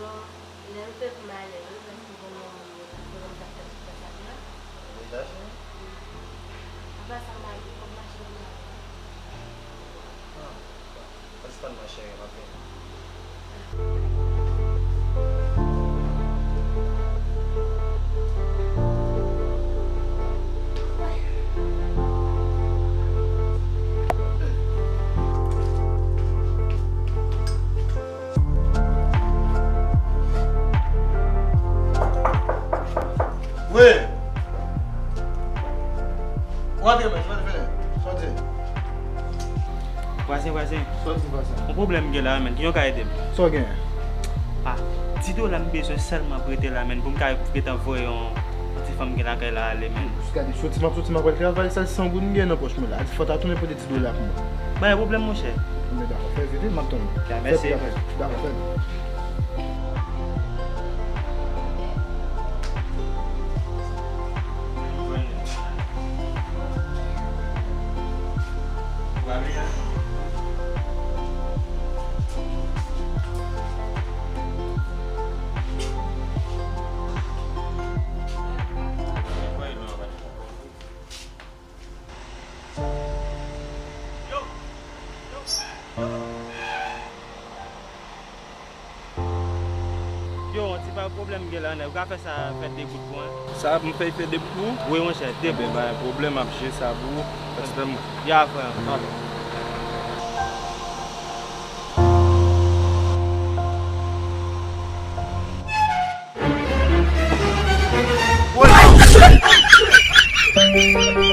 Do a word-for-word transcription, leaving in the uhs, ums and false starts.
Lè m te pou m ale, wi, paske gen yon moun mwen t ap fè tout sa sa la. Deja, cheri? Apa sa, m ale, fòk mache pou m ale. Ah, pa sispann mwen, cheri, m ap vini. Wi. Ou antre, men, jwenn fini. Sòti. Vwazen, vwazen. Sòti, vwazen. Yon pwoblèm m gen la, men. Kijan w ka ede m? Sa w genyen? Ah, di dola m bezwen sèlman prete la, men, pou m ka gentan voye yon, yon ti fanm m gen lakay la ale, men. Gade, soti m ap soti, m ap al travay, sèl san goud m gen nan pòch mwen la. Fò w ta tounen pote ti dola pou mwen. Pa gen pwoblèm, monchè. Enben, dakò, fè vit, wi, m ap tann ou. Ya, mèsi. Fè vit, dakò, fè vit. Yo, yon ti pa pwoblèm gen la, nèg. Ou ka fè sa, fè de goud pou mwen? Sa, pou m fè fè de goud pou ou? Wi, monchè, de goud. Enben, pa gen pwoblèm, m ap jere sa pou ou. Fè ti tan. Ya, frè. Ok.